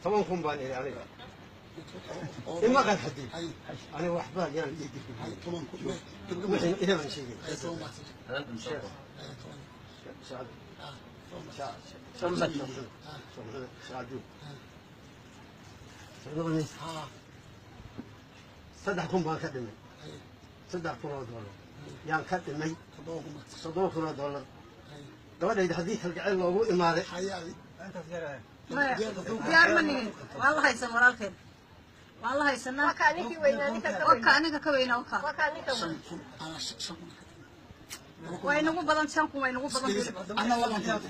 10,000 baan iri aniga. Ima qan xadii. Aniga waxba yaan ii gudbin. 10,000. Wixii ilaa baan sheegay. 10 baad tiri. Sacad. 10. Sacad. 3,000 baan ka dhimay. 3,000 oo doolar yaan ka dhimay. 7,000 baad tiri. 7,000 oo doolar. Gabadhayda haddii kalgacayl loogu imaaday. Diyaar ma nihin. Waa la haysan walaalkeen. Waa la haysanaa. Wakaa ninkii weynaa, ninka ka Waka aniga ka weynaa waka. Wakaa ninka weyn. 5,000 anaa 5,000. Waa inagu badan 5,000, waa inagu badan. Ana labaan tuuray.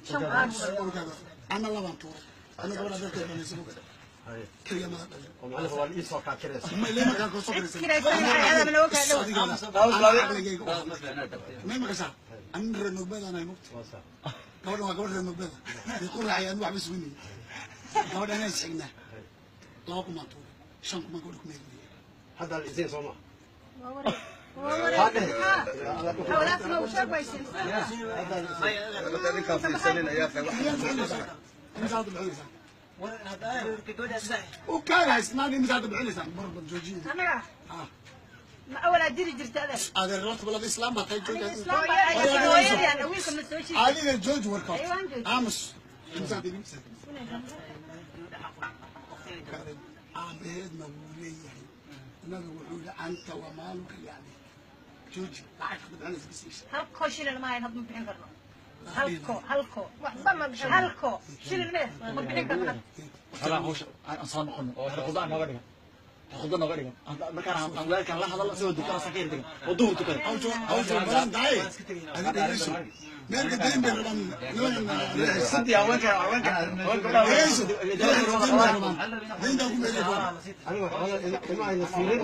5,000 aan badan. Ana labaan tuuray. Ana gabadha darteed dhalaysa. Keliya mada dhalin. Oo macnaha waa la ii soo kaakiraysa. Ma ilaa markaa koo soo kiraysan. Kiraysan waxay aadam nooga kaa dhow. May maqashaa? Anin reer Nogbeed aan ahay mugta. Gabadhan waa gabadh reer Nogbeed. Way ku raacay anu waxba suginayay. Gabadha anaa isxignaa. 2,000 baan tuuray. 5,000 baan gabadha ku meelinayay. Hadda la isiin soo ma. Hawlaas ma u sheeg waysin. Imisaad bixinaysaa? U kaada haysnaan imisaad bixinaysaa? Marba joojiye. Anaga. Ma awalaa diri jirta adeer. Adeer horta balad islaam baa tahay jooji. Islaam baa hooyadii wiilka ma soo jiiday. Adiga jooji warka horta. Aamus. Imisaad imisaad. Aabaheedna wuu leeyahay. Nabigu wuxuu yidhi anta wa maaluka liabiik. Jooji lacagta bixinaysa bisiisha. Halkoo shilin ma hayn, hadda ma bixin karno. Halko. Waxba ma bixin. Halko shilin ma bixin karno. Aan soo noqono khudba nooga dhigan, khudba nooga dhigan markaan aan walaalkan la hadalno isagoo dukana sakiir degan oo duhur tukada. Hawsha badan tahay. Adiga dhegeyso. Meelka dayn bay rabaan. Nimankan sidii haweenka dhegeyso. Dayn bay rabaan. Dayntaa ku meelay rabaan. Aniga xoolo ima ayna siinin.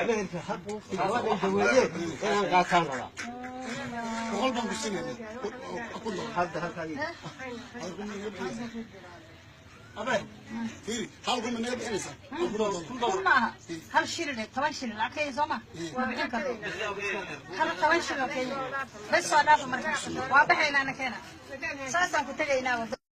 Meherka xaq gabadhayda weeye inaan qaataan rabaa. 100 baan ku siinaynaa. $1,000. Hadda halkaa ii. Hal kun ma naga bixinaysaa? Fiiri, hal kun ma naga bixinaysaa? $1,000. Kun maaha. Hal shilin, 10 shilin lacag Kenya soo ma? Waa bixin karno. Hal 10 shilin oo Kenya. Bes soo dhaafa marka. Waa baxaynaa ana keena. Saasaan ku tegaynaa wada.